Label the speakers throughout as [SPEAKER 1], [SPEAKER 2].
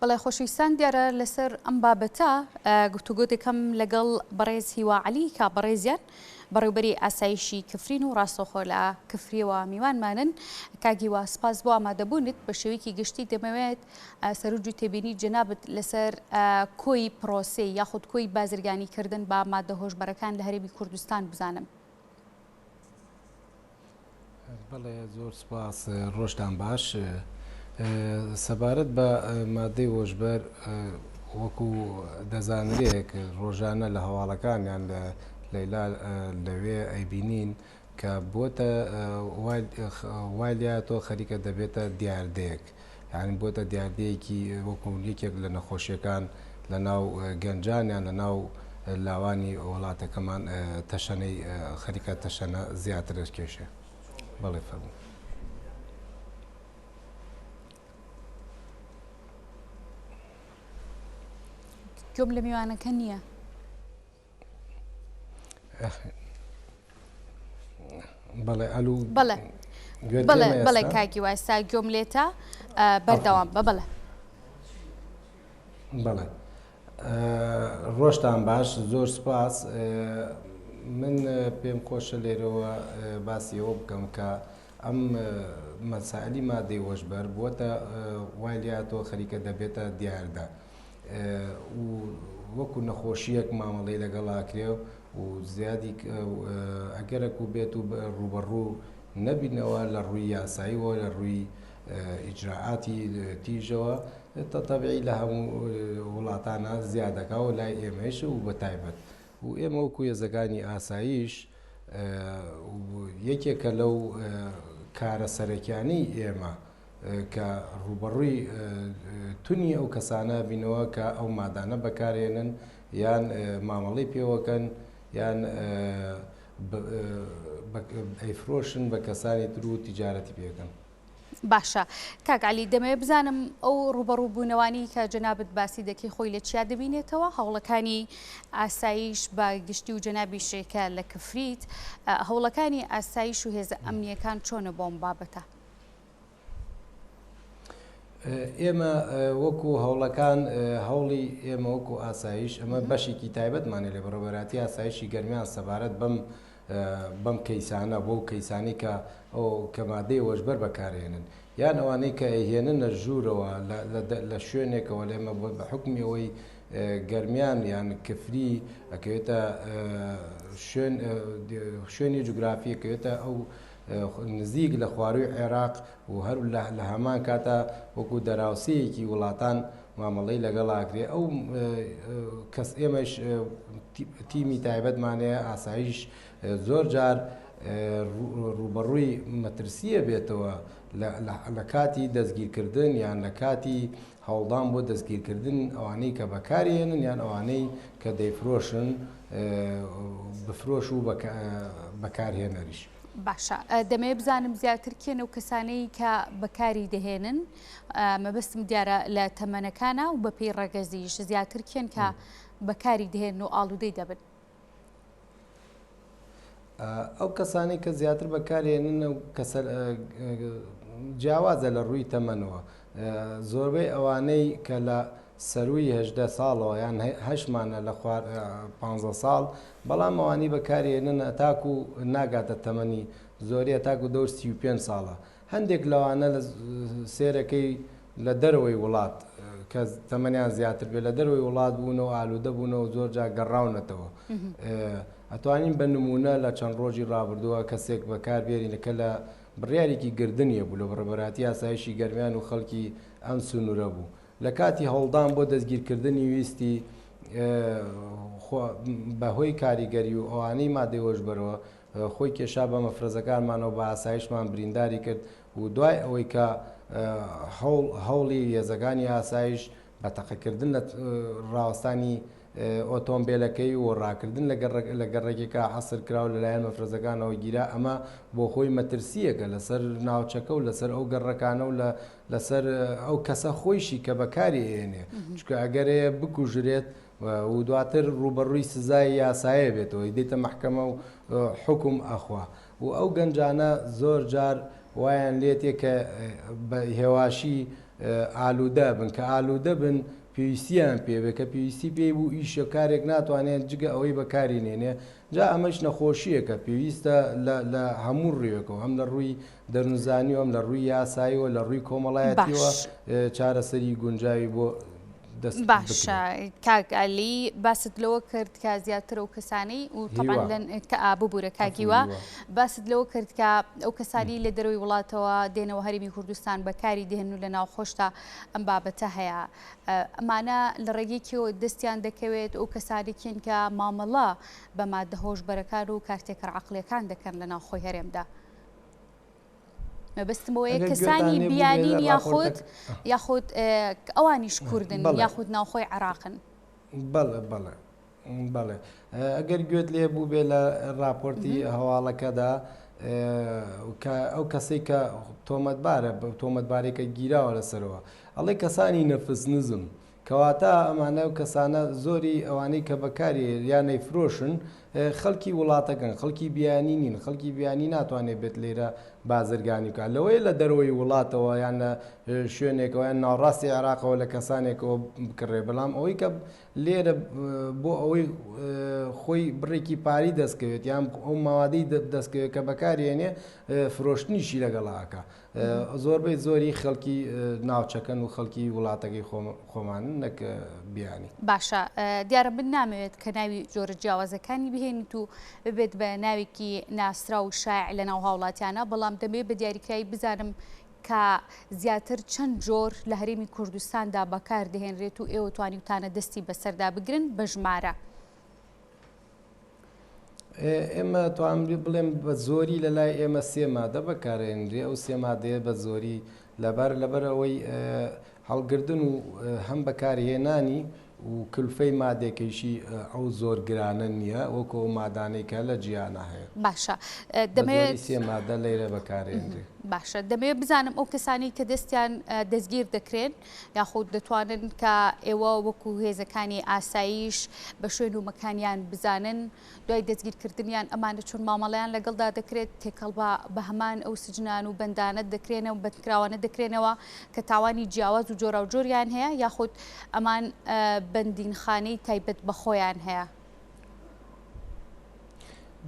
[SPEAKER 1] بەڵێ خۆشەویستان دیارە لەسەر ئەم بابەتە گفتوگۆ دەکەم لەگەڵ بەڕێز هیوا عەلی کە بەڕێزیان بەڕێوبەری ئاسایشی کفرین و ڕاستەوخۆ لە کفریەوە میوانمانن کاک هیوا سپاس بۆ ئامادەبوونت بە شێوەیەکی گشتی دەمەوێت سەرنج و تێبینی جەنابت لەسەر کۆی پرۆسەی یاخود کۆی بازرگانی کردن بە مادە هۆشبەرەکان لە هەرێمی کوردستان بزانم.
[SPEAKER 2] بەڵێ زۆر سوپاس ڕۆژتان باش. سەبارەت بە مادەی هۆشبەر وەکو دەزانرێ ڕۆژانە لە هەواڵەکان یان لە لەیلا لەوێ ئەیبینین کە بۆتە وای لاتۆ خەریکە دەبێتە دیاردەیەک یانی بۆتە دیاردەیەکی وەکو یەکێک لە نەخۆشیەکان لە ناو گەنجان یان لە ناو لاوانی وڵاتەکەمان تەشەنەی خەریکە تەشەنە زیاتر دەکێشێ. بەڵێ فەرموو.
[SPEAKER 1] گوێم لە میوانەکە نییە.
[SPEAKER 2] بەڵێ ئەلو
[SPEAKER 1] بەڵێ بەڵێ بەڵێ کاکی وایسا گوێم لێتە بەردەوام بە بەڵێ
[SPEAKER 2] بەڵێ ڕۆژتان باش زۆر سپاس من پێم خۆشە لێرەوە باسی ئەوە بکەم کە ئەم مەسائلی مادەی هۆشبەر بووەتە وای لاتەوە خەریکە دەبێتە دیاردە و وەکو نەخۆشییەک مامەڵەی لەگەڵ ئاکرێ و زیادی ئەگەرەک و بێت و ڕووبەڕوو نەبینەوە لە ڕووی یاساییەوە لە ڕووی ئیجرائاتی تیژەوە تەبعی لە هەموو وڵاتانە زیادەکە و لای ئێمەیش و بە تایبەت و ئێمە وەکو هێزەکانی ئاساییش یەکێکە لەو کارە سەرەکیانەی ئێمە کە ڕووبەڕووی تونی ئەو کەسانە بینەوە کە ئەو مادانە بەکارێنن یان مامەڵەی پێوەکەن یان ئەیفرۆشن بە کەسانی تر و تیجارەتی پێکەن.
[SPEAKER 1] باشە کاک عەلی دەمەوێت بزانم ئەو ڕووبەڕووبوونەوانی کە جەنابت باسی دەکەی خۆی لە چیا دەبینێتەوە هەوڵەکانی ئاسایش بە گشتی و جەنابیشی کە لە کفریت هەوڵەکانی ئاسایش و هێزە ئەمنیەکان چۆنە بۆم بابەتە؟
[SPEAKER 2] ئێمە وەکو هەوڵەکان هەوڵی ئێمە وەکو ئاسایش ئەمە بەشێکی تایبەتمانە لە بەڕێوەبەرایەتی ئاسایشی گەرمیان سەبارەت بەم بەم کەیسانە بۆ کەیسانی کە ئەو کە مادەی هۆشبەر بەکارهێنن یان ئەوانەی کە ئەیهێننە ژوورەوە لە شوێنێکەوە لە ئێمە بە حکمی ئەوەی گەرمیان یان کفری ئەکەوێتە شوێن شوێنی جوگرافی ئەکەوێتە ئەو نزیک لە خوارووی عێراق و هەر لە هەمان کاتا وەکو دەراوسێیەکی وڵاتان مامەڵەی لەگەڵ ئاکرێ ئەو کەس ئێمەش تیمی تایبەتمان هەیە ئاسایش زۆر جار ڕووبەڕووی مەترسیە بێتەوە لە کاتی دەستگیرکردن یان لە کاتی هەوڵدان بۆ دەستگیرکردن ئەوانەی کە بەکارێنن یان ئەوانەی کە دەیفرۆشن بفرۆش و بەکارهێنەریش.
[SPEAKER 1] باشە دەمەوێت بزانم زیاتر کێن ئەو کەسانەی کە بەکاری دەهێنن مەبەستم دیارە لە تەمەنەکانە و بەپێی ڕەگەزیش زیاتر کێن کە بەکاری دەهێنن و ئاڵودەی دەبن؟
[SPEAKER 2] ئەو کەسانەی کە زیاتر بەکارێنن و کەسە جیاوازە لە ڕووی تەمەنەوە زۆربەی ئەوانەی کە لە سەرووی 18 ساڵەوە یان هەشمانە لە خوار 15 ساڵ بەڵام ئەوانی بەکارێنن تاکو ناگاتە تەمەنی زۆریە تاکو دەور 35 ساڵە هەندێک لەوانە لە سێرەکەی لە دەرەوەی وڵات کە تەمەنیان زیاتر بێت لە دەرەوەی وڵات بوونە و ئالوودە بوونە و زۆر جار گەڕاونەتەوە. ئەتوانین بە نموونە لە چەند ڕۆژی ڕابردووە کەسێک بەکار بێنین کە لە بڕیارێکی گردنیە بوو لە بەڕێوەبەرایەتی ئاسایشی گەرمیان و خەڵکی ئەم سنوورە بوو لە کاتی هەوڵدان بۆ دەستگیرکردنی ویستی بە هۆی کاریگەری و ئەوانەی مادەی هۆشبەرەوە خۆی کێشا بە مەفرەزەکانمانەوە بە ئاسایشمان برینداری کرد و دوای ئەوەی کە هەوڵی هێزەکانی ئاسایش بە تەقەکردن لە ڕاوەستانی ئۆتۆمبێلەکەی و ڕاکردن لە گەڕەکێکا حەسر کرا و لەلایەن مەفرەزەکانەوە گیرا، ئەمە بۆ خۆی مەترسییەکە لەسەر ناوچەکە و لەسەر ئەو گەڕەکانە و لەسەر ئەو کەسە خۆیشی کە بەکاری ئەیەنێ، چونکە ئەگەر هەیە بکوژرێت و دواتر ڕووبەڕووی سزای یاسایە بێتەوە، دێتە مەحکەمە و حوکم ئەخوا و ئەو گەنجانە زۆر جار وایان لێتێ کە بە هێواشی. ئالوودە بن کە ئالوودە بن پێویستیان پێ بێ کە پێویستی پێی بوو ئیشە کارێک ناتوانێت جگە ئەوەی بەکاری نێنێ جا ئەمەش نەخۆشیەکە پێویستە لە هەموو ڕوویەکەوە هەم لە ڕووی دەروونزانیەوە هەم لە ڕووی یاساییەوە لە ڕووی کۆمەڵایەتیەوە
[SPEAKER 1] باش.
[SPEAKER 2] چارەسەری گونجاوی بۆ دەست
[SPEAKER 1] باشە
[SPEAKER 2] بکرێت.
[SPEAKER 1] کاک عەلی باست لەوە کرد کە زیاتر ئەو کەسانەی و تەبعەن
[SPEAKER 2] هیوا.
[SPEAKER 1] لە کە ئا ببورە کاک
[SPEAKER 2] عەفو
[SPEAKER 1] هیوا
[SPEAKER 2] هیوا.
[SPEAKER 1] باست لەوە کرد کە ئەو کەسانەی لە دەرەوەی وڵاتەوە دێنەوە هەرێمی کوردستان بەکاری دێنن و لە ناوخۆشدا ئەم بابەتە هەیە ئەمانە لە ڕێگەی کێوە دەستیان دەکەوێت ئەو کەسانە کێن کە مامەڵە بە ماددە هۆشبەرەکان و کارتێکەر عەقڵیەکان دەکەن لە ناوخۆی هەرێمدا؟ مەبەستم ئەوەیە
[SPEAKER 2] ئەگەر گوێتان
[SPEAKER 1] کەسانی
[SPEAKER 2] لێ بووبێ لە
[SPEAKER 1] بیانین یاخود
[SPEAKER 2] ڕاپۆرتەکە
[SPEAKER 1] یاخود ئەوانیش کوردن
[SPEAKER 2] بەڵێ.
[SPEAKER 1] یاخود ناوخۆی عێراقن؟
[SPEAKER 2] بەڵێ بەڵێ بەڵێ ئەگەر گوێت لێ بووبێ لە ڕاپۆرتی هەواڵەکەدا کە ئەو کەسەی کە تۆمەتبارە تۆمەتبارێکە گیراوە لەسەرەوە ئەڵێ کەسانی نەفس نزم کەواتە ئەمانە و کەسانە زۆری ئەوانەی کە بەکاری یان ئەیفرۆشن خەڵکی وڵاتەکەن خەڵکی بیانی نین خەڵکی بیانی ناتوانێت بێت لێرە بازرگانی بکات لەوەیە لە دەرەوەی وڵاتەوە یان لە شوێنێکەوە یان ناوەڕاستی عێراقەوە لە کەسانێکەوە بکڕێ بەڵام ئەوەی کە لێرە بۆ ئەوەی خۆی بڕێکی پاری دەستکەوێت یان ئەو ماوادەی دەستکەوێت کە بەکارێنێ فرۆشتنیشی لەگەڵا ئەکا زۆربەی زۆری خەڵکی ناوچەکەن و خەڵکی وڵاتەکەی خۆمانن نەک بیانی.
[SPEAKER 1] باشە دیارە من نامەوێت کە ناوی جۆرە جیاوازەکانی بهێنیت و ببێت بە ناوێکی ناسراو و شایع لە ناو هاوڵاتیانە بەڵام دەمەوێت بە دیاریکراوی بزانم کە زیاتر چەند جۆر لە هەرێمی کوردستاندا بەکار دەهێنرێت و ئێوە توانیوتانە دەستی بەسەردا بگرن بە ژمارە.
[SPEAKER 2] ئێمە توانم بڵێم بە زۆری لە لای ئێمە سێ مادە بەکارێنرێ ئەو سێ مادەیە بە زۆری لەبەر لەبەر ئەوەی هەڵگردن و هەم بەکارهێنانی و کلفەی مادێکەیشی ئەو زۆر گرانە نییە وەکو ئەو مادانەی کە لە جیهانا هەیە.
[SPEAKER 1] باشە
[SPEAKER 2] بە
[SPEAKER 1] دەمەوێت
[SPEAKER 2] زۆری سێ مادە لەیرە بەکارێنرێ.
[SPEAKER 1] باشە دەمەوێت بزانم ئەو کەسانەی کە دەستیان دەستگیر دەکرێن یاخود دەتوانن کە ئێوە وەکو هێزەکانی ئاسایش بە شوێن و مەکانیان بزانن دوای دەستگیرکردنیان ئەمانە چۆن مامەڵەیان لەگەڵدا دەکرێت تێکەڵ بە بە هەمان ئەو سجنان و بەندانە دەکرێنەوە بەندکراوانە دەکرێنەوە کە تاوانی جیاواز و جۆراوجۆریان هەیە یاخود ئەمان بەندینخانەی تایبەت بە خۆیان هەیە؟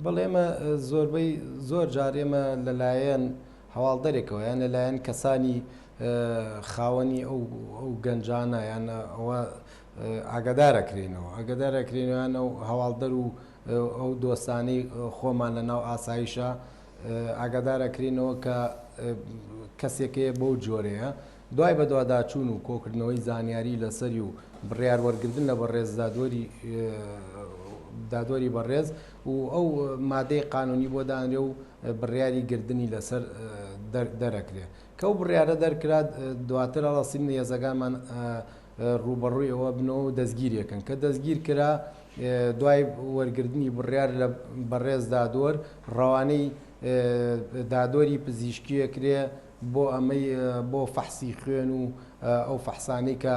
[SPEAKER 2] بەڵێ ئێمە زۆربەی زۆر جار ئێمە لەلایەن هەواڵدەرێکەوە یان لەلایەن کەسانی خاوەنی ئەو ئەو گەنجانە یان ئەوە ئاگادارەکرێنەوە ئاگادارەکرێنەوە یان ئەو هەواڵدەر و ئەو دۆستانەی خۆمان لە ناو ئاسایشە ئاگادارەکرێنەوە کە کەسێک هەیە بەو جۆرەیە دوای بەدواداچوون و کۆکردنەوەی زانیاری لەسەری و بڕیار وەرگردن لە بەڕێز دادوەری دادوەری بەڕێز و ئەو مادەی قانونی بۆ دانرێ و بڕیاری گردنی لەسەر دەرەکرێ کە ئەو بڕیارە دەرکرا دواتر هەڵەسین هێزەکانمان ڕووبەڕووی ئەوە بنەوە و دەستگیرێکن کە دەستگیر کرا دوای وەرگرتنی بڕیار لە بەڕێز دادوەر ڕەوانەی دادوەری پزیشکیەکرێ بۆ ئەمەی بۆ فەحسی خوێن و ئەو فەحسانەی کە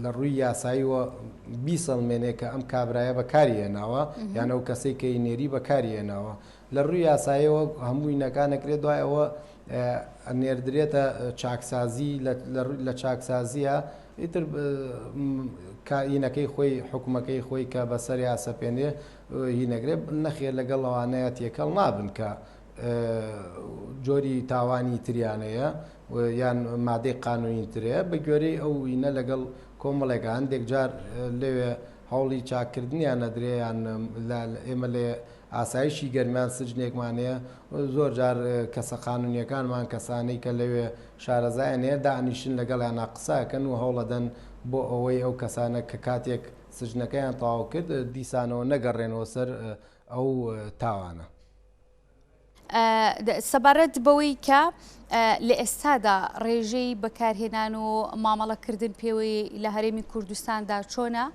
[SPEAKER 2] لە ڕووی یاساییەوە بیسەلمێنێ کە ئەم کابرایە بەکاری هێناوە یان ئەو کەسەی کە نێری بەکاری هێناوە لە ڕووی یاساییەوە هەمووی نەکان ئەکرێت دوای ئەوە ئەنێردرێتە چاکسازی لە چاکسازیە ئیتر کائینەکەی خۆی حکومەکەی خۆی کە بەسەر یاسەپێنێ هینەگرێ نەخێر لەگەڵ ئەوانەیە تێکەڵ نابن کە جۆری تاوانی تریانەیە یان مادەی قانونی ترەیە بە گوێرەی ئەو وینە لەگەڵ کۆمەڵێکە هەندێک جار لەوێ هەوڵی چاککردنیان نەدرێ یان ئێمە لێ ئاسایشی گەرمیان سجنێکمان هەیە زۆر جار کەسە قانونیەکانمان کەسانەی کە لەوێ شارەزایان هەیە دانیشن لەگەڵیانا قسە ئەکەن و هەوڵەدەن بۆ ئەوەی ئەو کەسانە کە کاتێک سجنەکەیان تەواو کرد دیسانەوە نەگەڕێنەوە سەر ئەو تاوانە.
[SPEAKER 1] سەبارەت بەوەی کە لە ئێستادا ڕێژەی بەکارهێنان و مامەڵەکردن پێوەی لە هەرێمی کوردستاندا چۆنە،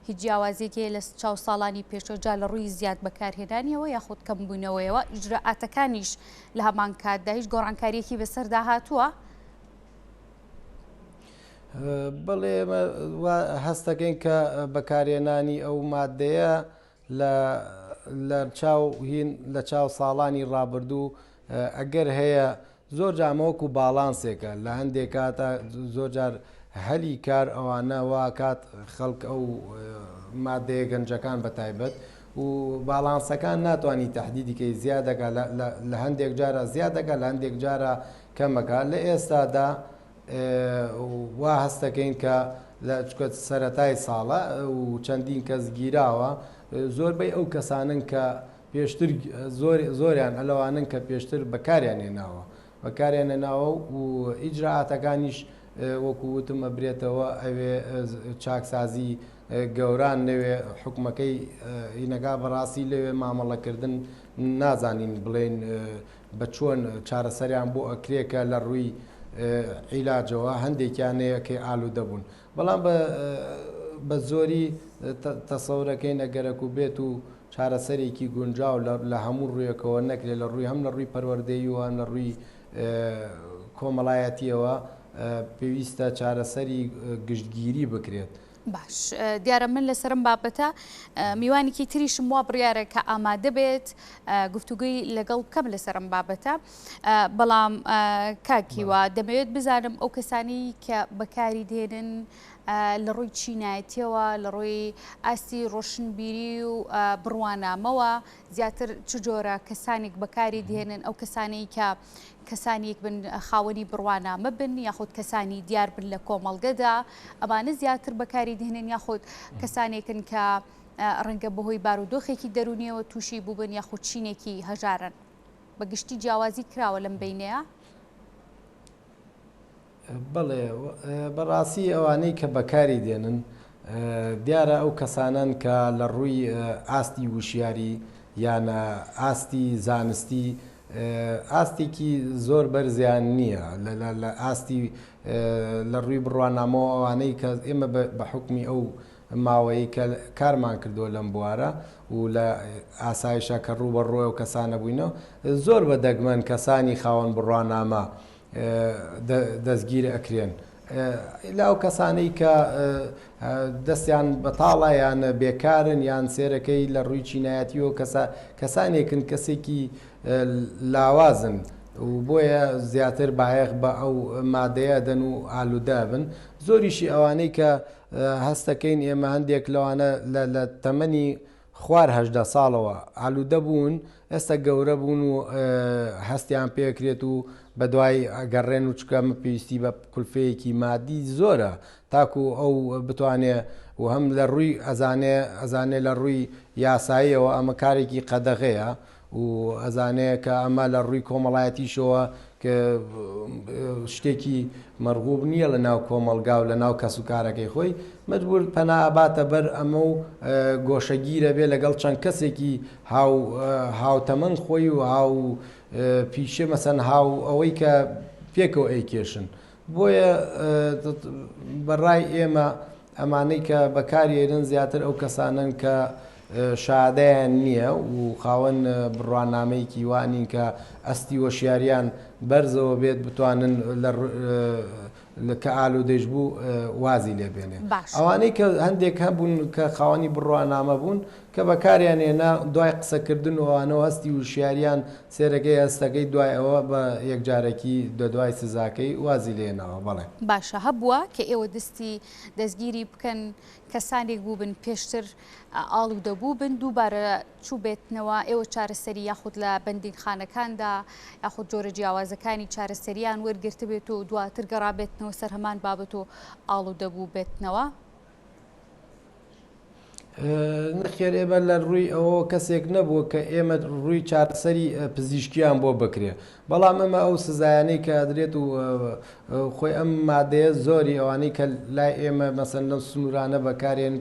[SPEAKER 1] هیچ جیاوازیەک هەیە لە چاو ساڵانی پێشەوە جا لە ڕووی زیاد بەکارهێنانیەوە یاخود کەمبوونەوەیەوە، ئیجرائاتەکانیش لە هەمان کاتدا هیچ گۆڕانکاریەکی بەسەردا هاتووە؟
[SPEAKER 2] بەڵێ ئێمە هەستەکەین کە بەکارهێنانی ئەو مادەیە لە لە چاو هین لە چاو ساڵانی ڕابردوو ئەگەر هەیە زۆر جار ئەمە وەکو باڵانسێکە لە هەندێک کاتا زۆر جار هەلی کار ئەوانە واکات خەڵک ئەو مادەیە گەنجەکان بە تایبەت و باڵانسەکان ناتوانانی تهدیدی کەی زیاد دەکا لە هەندێک جارە زیاد دەکا لە هەندێک جارە کەمەکە لە ئێستادا وا هەستەکەین کە لە چکە سەرەتای ساڵە و چەندین کەس گیراوە زۆربەی ئەو کەسانن کە پێشتر زۆریان ئەلەوانەن کە پێشتر بەکاریان هێناوە بەکاریان هێناوە و ئیجرائاتەکانیش وەکو وتم ئەبرێتەوە ئەوێ چاکسازی گەوران لەوێ حکومەکەی ئینەکا بەڕاستی لەوێ مامەڵەکردن نازانین بڵێن بە چۆن چارەسەریان بۆ ئەکرێ کە لە ڕووی عیلاجەوە هەندێکیان هەیە کە ئالوودە بوون بەڵام بە زۆری تەسەورەکەین ئەگەرەکو بێت و چارەسەرێکی گونجاو لە هەموو ڕوویەکەوە نەکرێت لە ڕووی هەم لە ڕووی پەروەردەیی و هەم لە ڕووی کۆمەڵایەتیەوە پێویستە چارەسەری گشتگیری بکرێت.
[SPEAKER 1] باش دیارە من لەسەرم بابەتە میوانێکی تریشم وا بڕیارە کە ئامادە بێت گفتوگوی لەگەڵ بکەم لەسەرم بابەتە بەڵام کاکیوە دەمەوێت بزانم ئەو کەسانی کە بەکاری دێنن لە ڕووی چینایەتیەوە لە ڕووی ئاستی ڕۆشنبیری و بڕوانامەوە زیاتر چ جۆرە کەسانێک بەکاری دێنن ئەو کەسانەی کە کەسانێک بن خاوەنی بڕوانامە بن یاخود کەسانی دیار بن لە کۆمەڵگەدا ئەمانە زیاتر بەکاری دێنن یاخود کەسانێکن کە ڕەنگە بەهۆی بارودۆخێکی دەرونیەوە تووشی بووبن یاخود چینێکی هەژارن بە گشتی جیاوازی کراوە لەم بینەیە؟
[SPEAKER 2] بەڵێ بەڕاستی ئەوانەی کە بەکاری دێنن دیارە ئەو کەسانەن کە لە ڕووی ئاستی وشیاری یان ئاستی زانستی ئاستێکی زۆر بەرزیان نییە لە ئاستی لە ڕووی بڕوانامەوە ئەوانەی کە ئێمە بە حکمی ئەو ماوەیە کە کارمان کردووە لەم بوارە و لە ئاسایشە کە ڕوو بە ڕۆ و کەسانە بووینەوە زۆر بە دەگمەن کەسانی خاوەن بڕوانامە دەستگیر ئەکرێن ئیلا ئەو کەسانەی کە دەستیان بەتاڵە یان بێکارن یان سێرەکەی لە ڕووی چینایەتیەوە کەسە کەسانێکن کەسێکی لاوازن و بۆیە زیاتر بایەخ بە ئەو مادەیە دەن و ئالوودە بن زۆریشی ئەوانەی کە هەستەکەین ئێمە هەندێک لەوانە لە تەمەنی خوار 18 ساڵەوە ئالوودە بوون، ئێستا گەورە بوون و هەستیان پێکرێت و بەدوای ئەگەڕێن و چونکە ئەمە پێویستی بە کولفەیەکی مادی زۆرە تاکو ئەو بتوانێ و هەم لە ڕووی ئەزانێ ئەزانێ لە ڕووی یاساییەوە ئەمە کارێکی قەدەغەیە و ئەزانێ کە ئەمە لە ڕووی کۆمەڵایەتیشەوە کە شتێکی مەرغوب نییە لە ناو کۆمەڵگا و لە ناو کەس و کارەکەی خۆی مەجبور پەنا ئەباتە بەر ئەمە و گۆشەگیرە بێ لەگەڵ چەند کەسێکی هاو هاوتەمەن خۆی و هاو پیشە مەسەن هاو ئەوەی کە پێکەوە ئەیکێشن بۆیە بەڕای ئێمە ئەمانەی کە بەکاریێنن زیاتر ئەو کەسانن کە شادەیان نییە و خاوەن بڕوانامەیەکی وا نین کە ئەستی وەشیاریان بەرزەوە بێت بتوانن لە کە ئالوودەیش بوو وازی لێ بێنێ. ئەوانەی کە هەندێک هەبوون کە خاوەنی بڕوانامە بوون کە بەکاریان هێنا دوای قسەکردن و ئەوانەوە هەستی وشیاریان سێرەکەی هەستەکەی دوای ئەوە بە یەکجارەکی دەدوای سزاکەی وازی لێ هێناوە بەڵێ.
[SPEAKER 1] باشە هەبووە کە ئێوە دەستی دەستگیری بکەن کەسانێک بووبن پێشتر ئاڵوودە بووبن دووبارە چووبێتنەوە ئێوە چارەسەری یاخود لە بەندینخانەکاندا یاخود جۆرە جیاوازەکانی چارەسەریان وەرگرتبێت و دواتر گەڕابێتنەوە سەر هەمان بابەت و ئاڵوودە بووبێتنەوە؟
[SPEAKER 2] نەخێر ئێمە لە ڕووی ئەوەوە کەسێک نەبووە کە ئێمە ڕووی چارەسەری پزیشکیان بۆ بکرێ بەڵام ئەمە ئەو سزایانەی کە ئەدرێت و خۆی ئەم مادەیە زۆری ئەوانەی کە لای ئێمە مەسەن لەم سنوورانە بەکارێن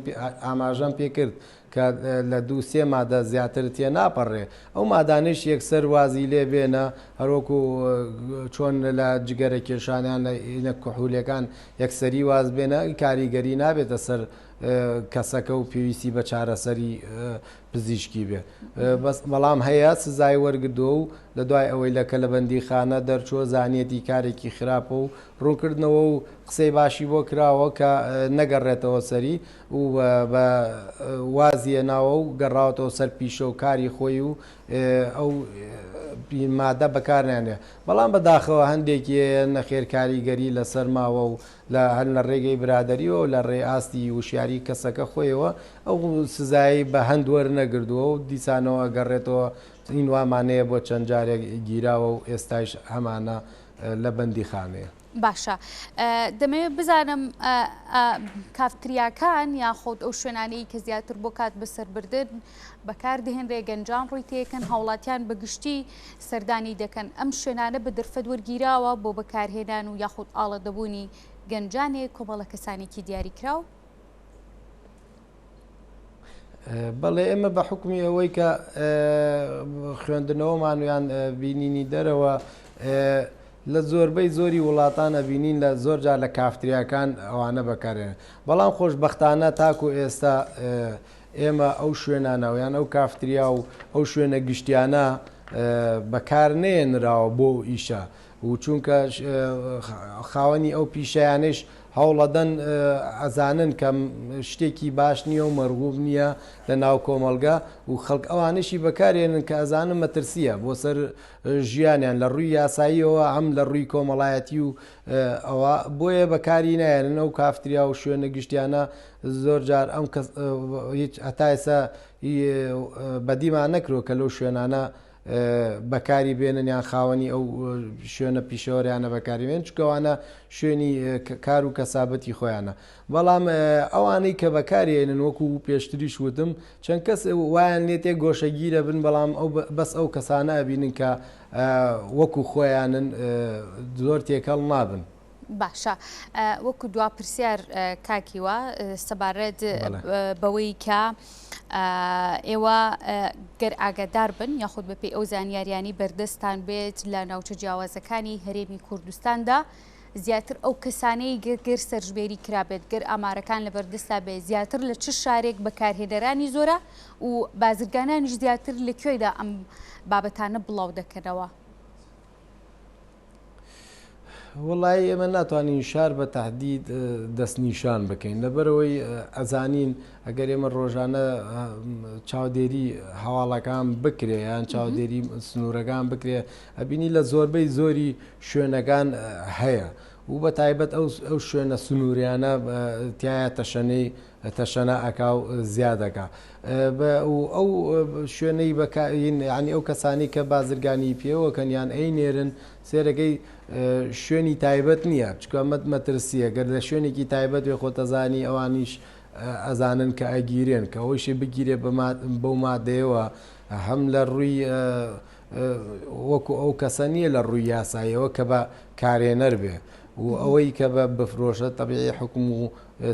[SPEAKER 2] ئاماژەم پێکرد کە لە دوو سێ مادە زیاتر تێناپەڕێ ئەو مادانەیش یەکسەر وازی لێ بێنە هەروەکو چۆن لە جگەرە کێشانیان لە ئینە کحولەکان یەکسەری واز بێنە کاریگەری نابێتە سەر کەسەکە و پێویستی بە چارەسەری پزیشکی بێ بەس بەڵام هەیە سزای وەرگدووە و لە دوای ئەوەی لە کە لە بەندیخانە دەرچووە زانیەتی کارێکی خراپە و ڕوونکردنەوە و قسەی باشی بۆ کراوە کە نەگەڕێتەوە سەری و بە وازی هێناوە و گەڕاوەتەوە سەر پیشە و کاری خۆی و ئەو مادە بەکارنانێ بەڵام بەداخەوە هەندێکی نەخێر کاریگەری لەسەر ماوە و لە هەر لە ڕێگەی برادەریەوە و لە ڕێ ئاستی وشیاری کەسەکە خۆیەوە ئەو سزایەی بە هەند وەرنەگردووە و دیسانەوە ئەگەڕێتەوە هین وامانەیە بۆ چەند جارێک گیراوە و ئێستایش هەمانە لە بەندیخانەیە.
[SPEAKER 1] باشە دەمەوێت بزانم کافتریاکان یاخود ئەو شوێنانەی کە زیاتر بۆ کات بەسەربردن بەکاردەهێنرێ گەنجان ڕووی تێکەن هاوڵاتیان بەگشتی سەردانی دەکەن ئەم شوێنانە بە دەرفەت وەرگیراوە بۆ بەکارهێنان و یاخود ئاڵەدەبوونی گەنجانێک کۆمەڵە کەسانێکی دیاریکراو؟
[SPEAKER 2] بەڵێ ئێمە بە حکومی ئەوەی کە خوێندنەوەمان یان بینینی دەرەوە لە زۆربەی زۆری وڵاتان ئەبینین لە زۆر جار لە کافتریاکان ئەوانە بەکارێن بەڵام خۆشببختانە تاکو ئێستا ئێمە ئەو شوێنانە یان ئەو کافتریا و ئەو شوێنە گشتیانە بەکار نێنراوە بۆ ئیشە و چونکە خاوەنی ئەو پیشەیانەیش هەوڵەدەن ئەزانن کە شتێکی باش نییە و مەرغوب نییە لە ناو کۆمەڵگە و خەڵک ئەوانەشی بەکارێنن کە ئەزانن مەترسیە بۆ سەر ژیانیان لە ڕووی یاساییەوە هەم لە ڕووی کۆمەڵایەتی و ئەوە بۆیە بەکاری نایەنن ئەو کافتریا و شوێنە گشتیانە زۆر جار ئەم کەس هیچ هەتا ئێستا بەدیمان نەکرۆ کە لەو شوێنانە بەکاری بێنن یان خاوەنی ئەو شوێنە پیشەوەریانە بەکاری بێن چکەوانە شوێنی کار و کەسابەتی خۆیانە بەڵام ئەوانەی کە بەکارێنن وەکو پێشتریش وتم چەند کەس وایان لێتێ گۆشەگیرە بن بەڵام ئەو بەس ئەو کەسانە ئەبینن کە وەکو خۆیانن زۆر تێکەڵ نابن.
[SPEAKER 1] باشە وەکو دوا پرسیار کاک هیوا سەبارەت بەوەی کە ئێوە گەر ئاگادار بن یاخود بەپێی ئەو زانیاریانی بەردەستان بێت لە ناوچە جیاوازەکانی هەرێمی کوردستاندا زیاتر ئەو کەسانەی گەر سەرژمێری کرابێت گەر ئامارەکان لە بەردەستا بێت زیاتر لە چ شارێک بەکارهێنەرانی زۆرە و بازرگانانیش زیاتر لە کوێدا ئەم بابەتانە بڵاو دەکەنەوە؟
[SPEAKER 2] وەڵایی ئێمە ناتوانین شار بە تەحدید دەستنیشان بکەین لەبەرەوەی ئەزانین ئەگەر ئێمە ڕۆژانە چاودێری هەواڵەکان بکرێ یان چاودێری سنوورەکان بکرێ ئەبینی لە زۆربەی زۆری شوێنەکان هەیە و بە تایبەت ئەو شوێنە سنووریانە تایە تەشەنەی تەشەنە ئەکا و زیاد ئەکا و ئەو شوێنەی یعنی ئەو کەسانی کە بازرگانی پێوەکەن یان ئەی نێرن سێرەکەی شوێنی تایبەت نییە چکە مەت مەترسیە گەر لە شوێنێکی تایبەت وێ خۆتەزانی ئەوانیش ئەزانن کە ئەگیرێن کە ئەوەیشی بگیرێ بەو مادەیەوە هەم لە ڕووی وەکو ئەو کەسە نییە لە ڕووی یاساییەوە کە بە کارێنەر بێ و ئەوەی کە بە بفرۆشە تەبیعی حکوم و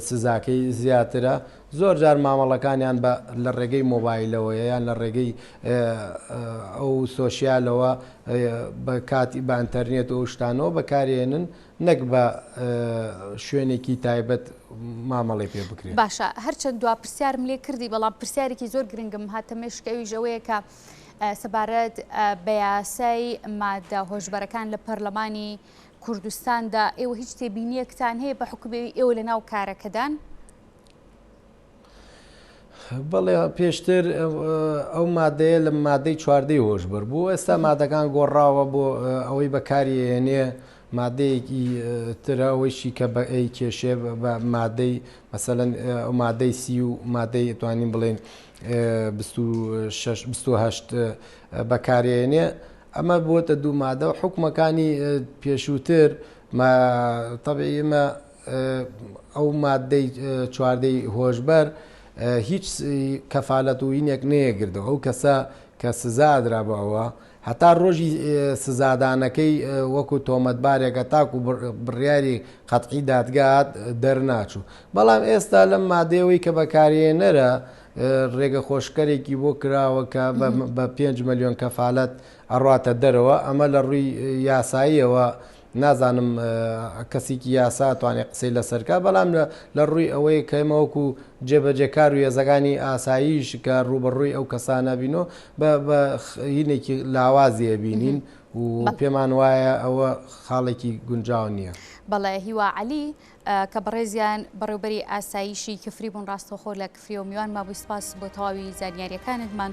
[SPEAKER 2] سزاکەی زیاترە زۆر جار مامەڵەکانیان بە لە ڕێگەی مۆبایلەوەیە یان لە ڕێگەی ئەو سۆشیالەوە بە کاتی بە ئەتەرنێت و شتانەوە بەکارێنن نەک بە شوێنێکی تایبەت مامەڵی پێ بکرێت.
[SPEAKER 1] باشە هەرچەند دوا پرسیارم لێ کردی بەڵام پرسیارێکی زۆر گرنگم هاتە مێشک ئەویش ئەوەیە کە سەبارەت بە یاسای مادە هۆشبەرەکان لە پەرلەمانی کوردستاندا ئێوە هیچ تێبینیەکتان هەیە بە حوکمی ئێوە لە ناو کارەکەدان؟
[SPEAKER 2] بەڵێ پێشتر ئەو مادەیە لە مادەی چواردەی هۆشبەر بوو ئێستا مادەکان گۆڕاوە بۆ ئەوەی بەکاری ئێنێ مادەیەکی ترە ئەوەیشی کە بە ئەی کێشێ بە مادەی مەسەلەن ئەو مادەی سی و مادەی توانین بڵێن 26 28 بەکارێنێ ئەمە بووەتە دوو مادە و حکومەکانی پێشووتر تەبعی ئێمە ئەو مادەی چواردەی هۆشبەر هیچ کەفالەت و هینێک نەیەگردەوە ئەو کەسە کە سزا درا بۆ ئەوە هەتا ڕۆژی سزادانەکەی وەکو تۆمەتبارێکە تاکو بڕیاری قەتعی دادگات دەرناچوو بەڵام ئێستا لەم مادەیەوەی کە بەکارهێنەرە ڕێگە خۆشکەرێکی بۆ کراوە کە بە 5 ملیۆن کەفالەت ئەڕاتە دەرەوە ئەمە لە ڕووی یاساییەوە نازانم کەسێکی یاسا توانێت قسەی لەسەرکە بەڵام لە ڕووی ئەوەی کە ئێمە وەکو جێبەجێکار و هێزەکانی ئاساییش کە ڕووبەڕووی ئەو کەسانە بینۆ بە هینێکی لاوازی ئەبینین و پێمان وایە ئەوە خاڵێکی گونجاو نییە.
[SPEAKER 1] بەڵێ هیوا عەلی کە بەڕێزیان بەڕێوبەری ئاسایشی کفری بوون ڕاستەوخۆ لە کفریەوە میوان مابووی سپاس بۆ تەواوی زانیاریەکانت.